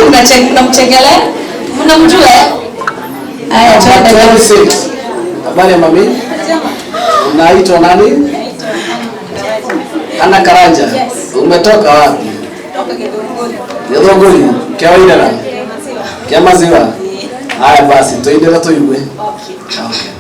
Nini mnamchekelea? Mnamjua eh? Haya, twende. 26. Habari ya mami? Unaitwa nani? Ana Karanja. Yes. Umetoka wapi? Toka Githunguri. Githunguri. Kia wairera? Kia maziwa. Haya basi, tuindira tuigue. Okay. Okay.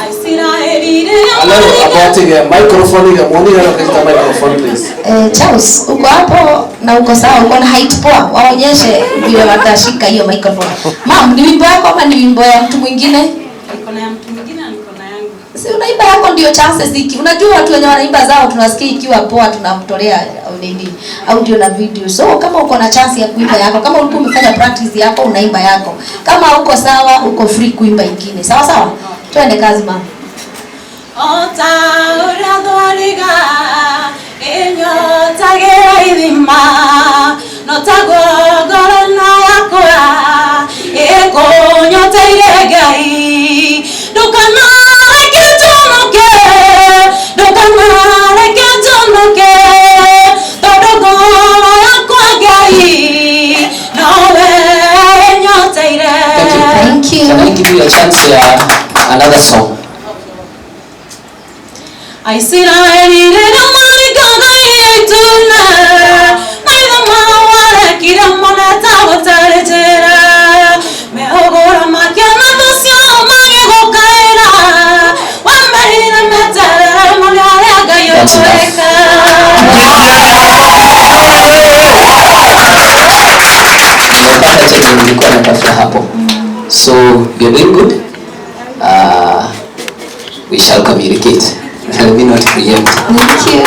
Aisiraeli rĩrĩa Hello, abotige microphone iga mwoni hero kaita microphone please. Charles, uko hapo na uko sawa, uko na height poa. Waonyeshe vile watashika hiyo microphone. Ma'am, ni wimbo yako ama ni wimbo ya mtu mwingine? Niko na ya mtu mwingine na niko na yangu. Si unaimba yako ndio chances iki. Unajua watu wenye wanaimba zao tunasikia ikiwa poa tunamtolea nini audio na video. So kama uko na chance ya kuimba yako, kama ulikuwa umefanya practice yako unaimba yako. Kama uko sawa, uko free kuimba ingine. Sawa sawa? Twende kazi mama. O ta ũrĩa thwariga ĩnyotagĩra ithima, no taguo ngoro ĩno yakwa ĩkũnyoteire Ngai. Ndũkanareke njonoke, ndũkanareke njonoke, tondũ ngoro yakwa Ngai nowe ĩnyoteire. Thank you. Thank you. Can I give you a chance ya another song? Aisiraeli rĩrĩa maringaga iria itune, maitho mao warekire mone ta gũtarĩ njĩra. Mehũgũra makĩona thũ ciao magĩgũkaĩra, wamerire meterere mone ũrĩa Ngai That's enough. ũgwĩka. Nimepata chenye nilikuwa natafuta hapo. So you're doing good. We shall communicate. Let me not preempt. Thank you.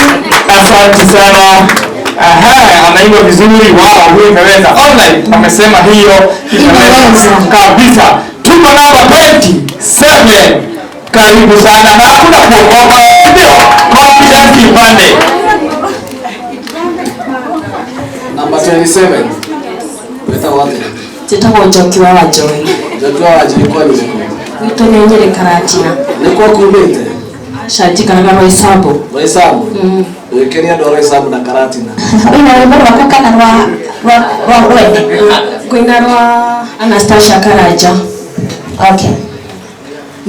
Asante sana. Aha, anaimba vizuri. Wow, huyo imeweza. Online amesema hiyo imeweza Imeweza. kabisa. Tuko namba 27. Karibu sana na hakuna kuogopa, ndio? Confidence ipande. Number 27. Wetagwo atĩa? Njĩtagwo Njoki wa Wanjohi. Njoki wa Wanjohi kwanyu nĩ kũ? Gwitũ nĩ Nyĩrĩ Karatina. Nĩ kwa kumĩte? Aca njikaraga Roysambu. Roysambu? Wĩkenia andũ a Roysambu na Karatina. Wĩna rwĩmbo rwaku kana rwa rwene? Ngũina rwa Anastasia Karanja. Okay.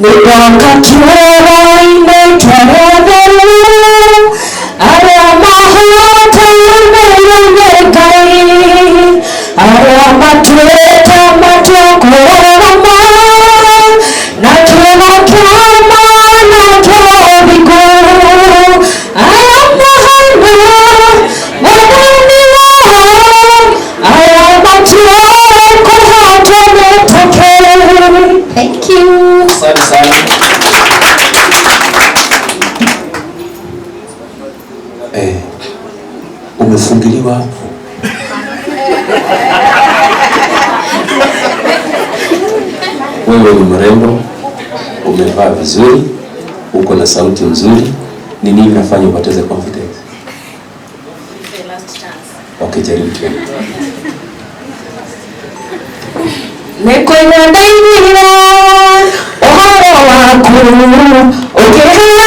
Nĩndoka kĩoro-inĩ twarĩa theru, arĩa mahotanĩire nĩ Ngai, arĩa matuĩte matua kũrũgama, na kĩro kĩa mana kĩa ũthingu, arĩa mahana wathani wao, arĩa matuĩte kũhotwo nĩ tũkĩ. Thank you. Asante sana. Umefungiliwa hapo. Wewe ni mrembo, umevaa vizuri, uko na sauti nzuri. Ni nini inafanya upoteze confidence? The last chance. Okay, jaribu tena. Nĩ kũigua ndaiguire ũhoro waku ũkĩheanwo,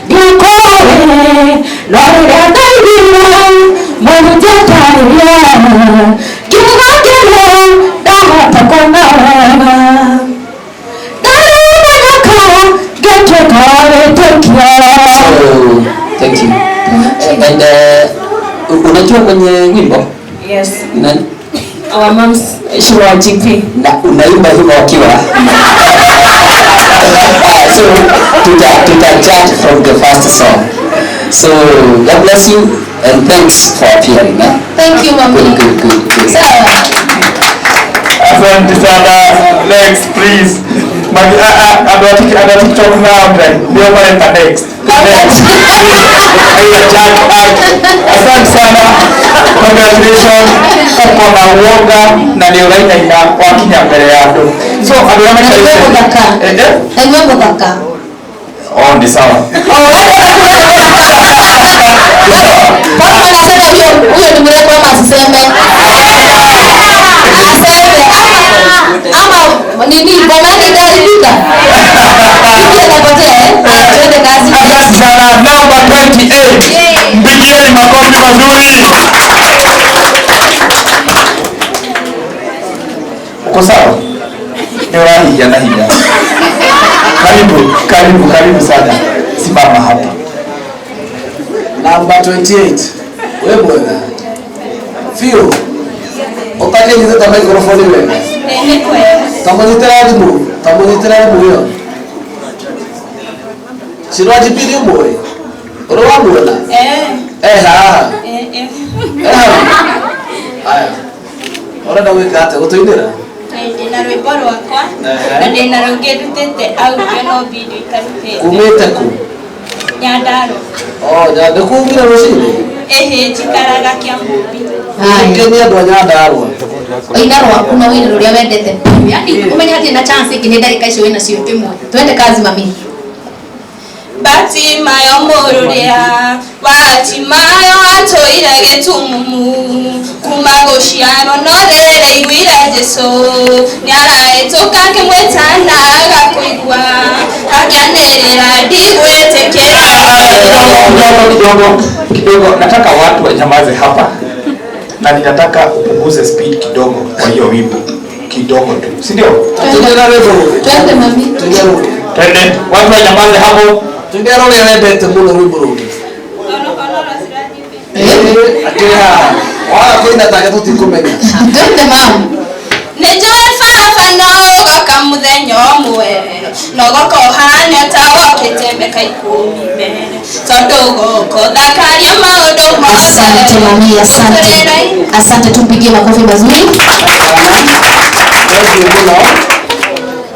ndiakũũĩ, no rĩrĩa ndaiguire mũhunjia akĩarĩria, ngiuga ngĩrwo ndahota kuona wega. Ndarĩmenyoka ngĩtuĩka wa wĩtĩkio. So, thank you. And unajua kwenye wimbo? Yes. Ni nani? Our moms Shiro GP. Na unaimba hivyo wakiwa. So tuta judge from the first song. So God bless you and thanks for appearing. Eh? Thank you, mami. Good, good, good, good. Sawa. Asante sana. Next please. Magi andũ a TikTok na online nĩo mareka next. Next. Aida Jack Art. Asante sana. Congratulations. Uko na uoga na nĩ ũrainaina wakinya mbere ya andũ. So andũ arĩa Na iwe maikarĩte mũthaka. Eh, eh? Na iwe mũthaka. Oh, ni sawa. Mbona wanasema huyo ni mrembo ama asiseme? Aseme ama nini ngoma yake itaharibika? Bibi anapotea eh? Haya, twende kazi. Asante sana. Number 28. Mpigieni makofi mazuri. Karibu, karibu sana. Simama hapa. Number 28. We bwana. Fio. Ũtakĩnyitĩte microphone wega. Tamũnyitĩra thimũ, tamũnyitĩra thimũ ĩyo. Chinua GP nĩ ũmũĩ? Ũrĩ wamuona? Eh haha. Eh hau. Haya. Ũrenda gwĩka atĩa? Gũtũinĩra? Ndĩna rwĩmbo rwakwa na ndĩna rũngĩ ndutĩte audio no video itarutĩte. Umĩte kũ? Nyandarua. Oh, Nyandarua. Kumire rũcinĩ? Ĩhĩ, njikaraga Kiambu. Kenia andũ a Nyandarua. Oina rwaku na wĩna rũrĩa wendete biũ. Yaani ũmenye hatirĩ na chance ĩngĩ nĩ ndagĩka icio wĩna cio ĩmwe. Twende kazi mami. Batimayo mũrũrĩa Batimayo atũire gĩtumumu kuma gũciarwo no rĩrĩ aiguire Jesũ nĩarahĩtũka akĩmwĩtana agakũigua akĩanĩrĩra ndigwĩtĩkĩra. Kidogo kidogo kidogo, nataka watu wanyamaze hapa na ninataka upunguze speed kidogo kwa hiyo wimbo kidogo tu, si ndio? Twende mami. Twende, watu wanyamaze hapo. Twende rũrĩa wendete mũno rwĩmbo rũu. Akĩha. Waga kũina take tũtikũmenya. Twende mam. Nĩnjũĩ baba no ũgoka mũthenya ũmwe no ũgoka ũhana ta wokĩte mĩaka ikũmi mbere tondũ ũgoka ũthakaria maũndũ mothe. Asante mami, asante. Asante, tumpigie makofi mazuri. Thank you mũno.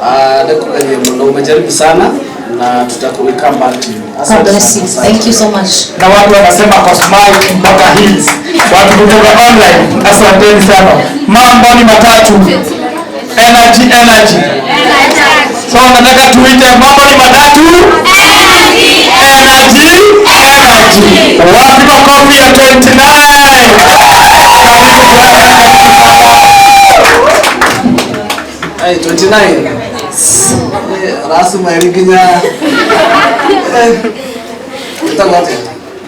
Ah, nĩkũgerie mũno, umejaribu sana na tutaku come back to you. God bless you. Thank you so much. Na watu wanasema kwa smile mpaka heels. Watu kutoka online, asanteni sana. Mambo ni matatu. Energy, energy. So nataka tuite mambo ni matatu. Energy, energy. Wapi makofi ya 29? Hey, 29. Rasma nginya Njĩtagwo atĩa?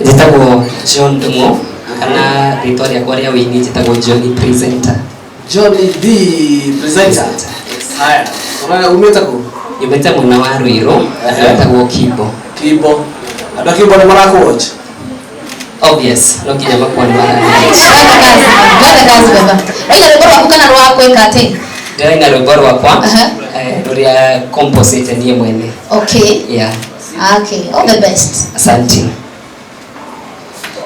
Njĩtagwo John Ndung'u kana rĩtwa rĩakwa rĩa wĩini njĩtagwo Johnny Presenter. Johnny B Presenter. Haya, ũraya umĩte kũ? Nyumĩte mwena wa Ruiru, wetagwo Kimbo. Kimbo. Andũ a Kimbo nĩ marakũwatch? Obvious, no nginya makorwo nĩ marawatch. Twende kazi. Twende kazi baba. Oina rwĩmbo rwaku kana rwa gwĩka atĩ? Ndĩraina rwĩmbo rwakwa rũrĩa composite niĩ mwene. Okay. Yeah. Okay, all the best. Asante.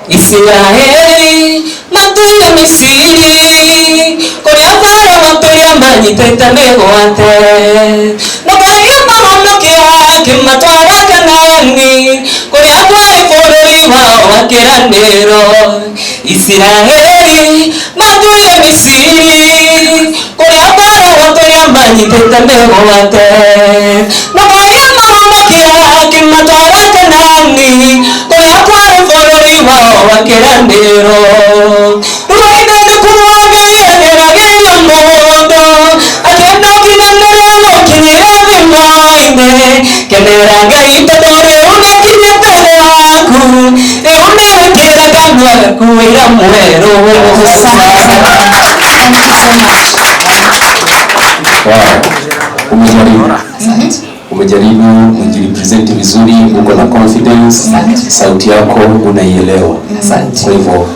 Isiraeli matũire Misiri kũrĩa Farao atũire manyitĩte mĩgwate no Ngai amahonokia akĩmatwara Kanaani kũrĩa kwarĩ bũrũri wao wa kĩĩranĩro. Isiraeli matũire Misiri kũrĩa Farao atũire manyitĩte mĩgwate no Ngai amahonokia akĩmatwara Kanaani kũrĩa kwarĩ bũrũri wao wa kĩĩranĩro. Rũrenda nĩ kuo Ngai ageragĩria mũndũ akĩenda ũkinyanĩre gũkinyĩra thima-inĩ. Kenera Ngai tondũ rĩu nĩakinyĩte gwaku, rĩu nĩwĩkĩra kanua gaku wĩra mwerũ. Thank you so much. Wow. Umejaribu. Umejaribu, umejirepresent vizuri, uko na confidence, sauti yako unaielewa. Kwa hivyo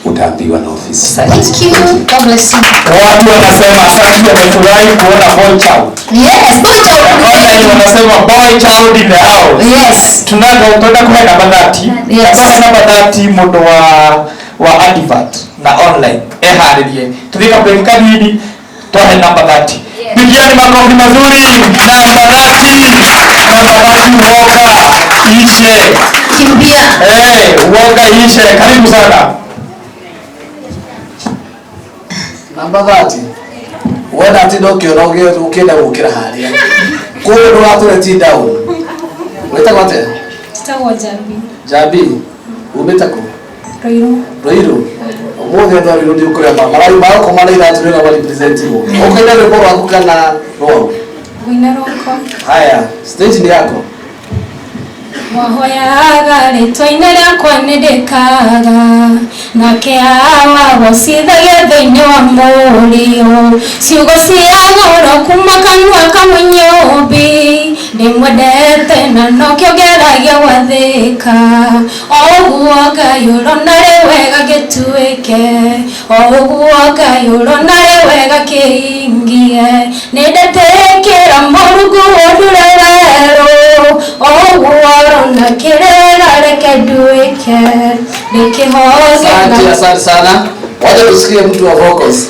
utaambiwa na ofisi. Thank you. God bless you. Watu wanasema asante, wamefurahi kuona boy child. Yes, boy child. Online wanasema boy child in the house. Yes. Tunaenda kuhe namba 30. Yes. Tunaenda namba 30 mundu wa advert na online eharirie. Tuthika break kanini twahe namba 30. Pigiani makofi mazuri. Namba 30. Namba 30 uoga ishe. Kimbia. Uoga ishe. Karibu sana. Namba 30. Wena atinda ũkĩona ũkĩenda gũkĩra harĩa. Kũrĩa ndũgatũre down. Wĩtagwo atĩa? Njĩtagwo Jambi. Jambi. Umĩte kũ? Ruiru. Ruiru. Ũmũthĩ andũ a Ruiru ndiũkũrĩa marokoma na iratũ rĩrĩa marepresentirwo. Ũkũina rwĩmbo rwaku kana rwao? Ngũina rwakwa. Haya, stage nĩ yako. Mwahoyaga rĩtwa-inĩ rĩakwa nĩndĩkaga nake Awa gocithagia thĩinĩ wa mũriũ ciugo cia goro kuma kanua ka mũnyũmbi Ndĩmwendete na nokĩo ngeragia gwathĩka. O ũguo Ngai ũrona rĩ wega gĩtuĩke, o ũguo Ngai ũrona rĩ wega kĩhingie. Nĩndetĩkĩra Mũrungu ũndure werũ, o ũguo ũrona kĩrĩ wega reke nduĩke. Ndĩkĩhoge. Asante, asante sana. Wacha tusikie mtu wa vocals.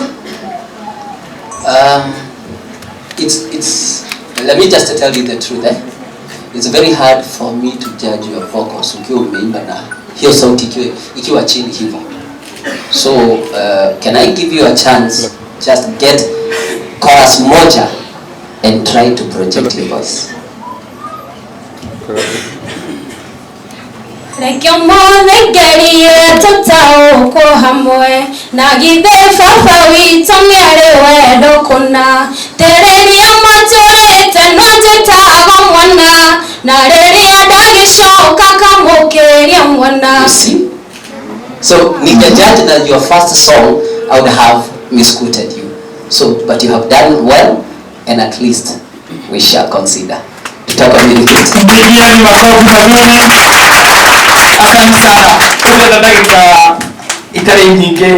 It's let me just tell you the truth, eh? It's very hard for me to judge your vocals ukiwa umeimba na hiyo sauti ikiwa chini hivyo. So can I give you a chance? Just get chorus moja and try to project your voice. Reke ũmũthĩ ngerie tũtaũkwo hamwe, na githĩ baba witũ nĩarĩ wendo kũna. Tĩrĩria matũrĩte no njĩtagwo mwana, na rĩrĩa ndagĩcoka kamũkĩria mwana. You see? So ningejudge that your first song, I would have misquoted you. So, but you have done well, and at least we shall consider. Tutacommunicate. Mpigieni makofi mazuri. Asante sana. Tũrenda ndagĩka itarĩ nyingĩ.